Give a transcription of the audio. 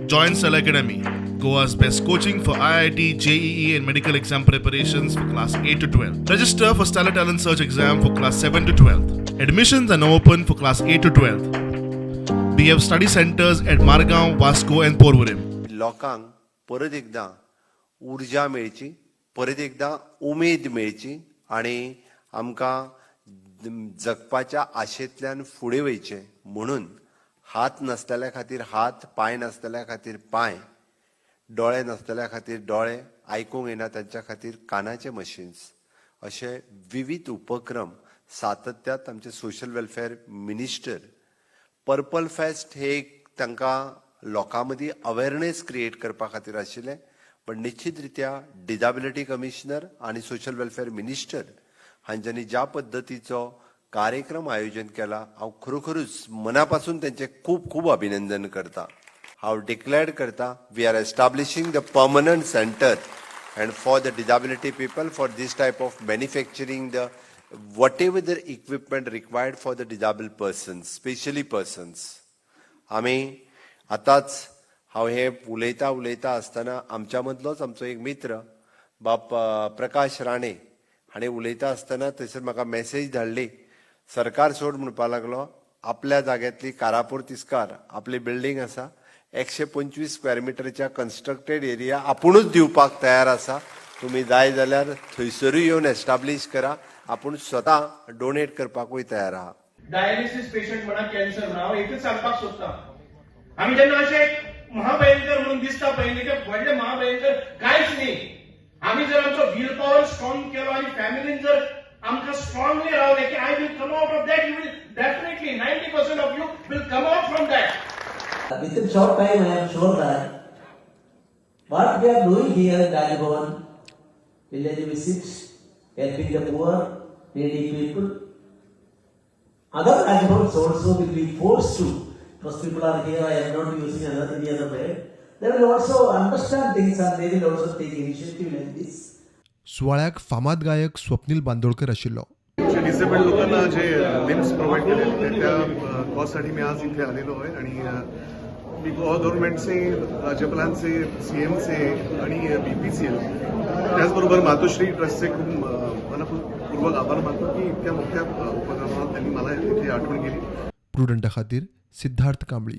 Join Stellar Academy, Goa's best coaching for IIT, JEE, and medical exam preparations for class 8 to 12. Register for Stellar Talent Search exam for class 7 to 12. Admissions are now open for class 8 to 12. We have study centers at Margao, Vasco, and Porvorim. लोकांक परत एकदां उर्जा मेळची, परत एकदां उमेद मेळची आनी आमकां जगपाच्या आशेंतल्यान फुडें वयचें म्हणून हात नासलेल्या खातीर हात, पांय नासलेल्या खातीर पांय, दोळे नासलेल्या खातीर दोळे, आयकूंक येना तांच्या खातीर कानाचे मशीन्स, अशे विविध उपक्रम सातत्यात आमचे social welfare minister. Purple fest हे एक तांकां लोकां मदीं अवेरनेस क्रिएट करपा खातीर आशिल्लें, पण निश्चित रित्या डिजाबिलिटी कमिशनर आनी सोशल वेलफेअर मिनिस्टर हांच्यांनी ज्या पद्दतीचो कार्यक्रम आयोजन केला, हांव खरोखरूच मना पासून तेंचें खूब खूब अभिनंदन करता. हांव डिक्लेअर करता, we are establishing the permanent center and for the disability people, for this type of manufacturing, the whatever the equipment required for the disabled persons, specially persons. आमी आतांच हांव हे उलयता उलयता आसतना आमच्या मदलोच आमचो एक मित्र बाब प्रकाश राणे हाणें उलयता आसतना थंयसर म्हाका मॅसेज धाडली. सरकार सोड म्हणपाक लागलो, आपल्या जाग्यांतली कारापूर तिस्कार आपली बिल्डींग आसा, 125 स्क्वेअर मिटरच्या कन्स्ट्रक्टेड एरिया आपुणूच दिवपाक तयार आसा. तुमी जाय जाल्यार थंयसरूय येवन एस्टाब्लीश करा. आपूण स्वता डोनेट करपाकूय तयार आहा. डायलिसिस पेशंट म्हणा, कॅन्सर म्हणा, हांव एकच सांगपाक सोदता, आमी जेन्ना अशें महाभयंकर म्हणून दिसता पळय न्ही, ते व्हडले महाभयंकर कांयच न्ही. आमी जर आमचो will power strong केलो आनी फॅमिलीन जर आमकां स्ट्रॉंगली रावले की I will come out of that, you will definitely, 90% of you will come out from that. Within short time, I am sure that what we are doing here in Raj Bhavan, village visits, helping the poor, needy people, other Raj Bhavans also will be forced to, because people are here, I am not using any other way, they will also understand things and they will also take initiative like this. सुवाळ्याक फामाद गायक स्वप्नील बांदोडकर आशिल्लो. जे disabled लोकांना जे limbs provide केले, त्या कॉजसाठी मी आज इथे आलेलो आहे आणि मी गोवा गव्हर्नमेंटचे, राज्यपालांचे, सीएमचे आणि बीपीसीएल, त्याचबरोबर मातोश्री ट्रस्टचे खूप मनपूर्वक आभार मानतो की इतक्या मोठ्या उपक्रमात त्यांनी मला इथे आठवण केली. प्रुडंटा खातीर सिद्धार्थ कांबळी.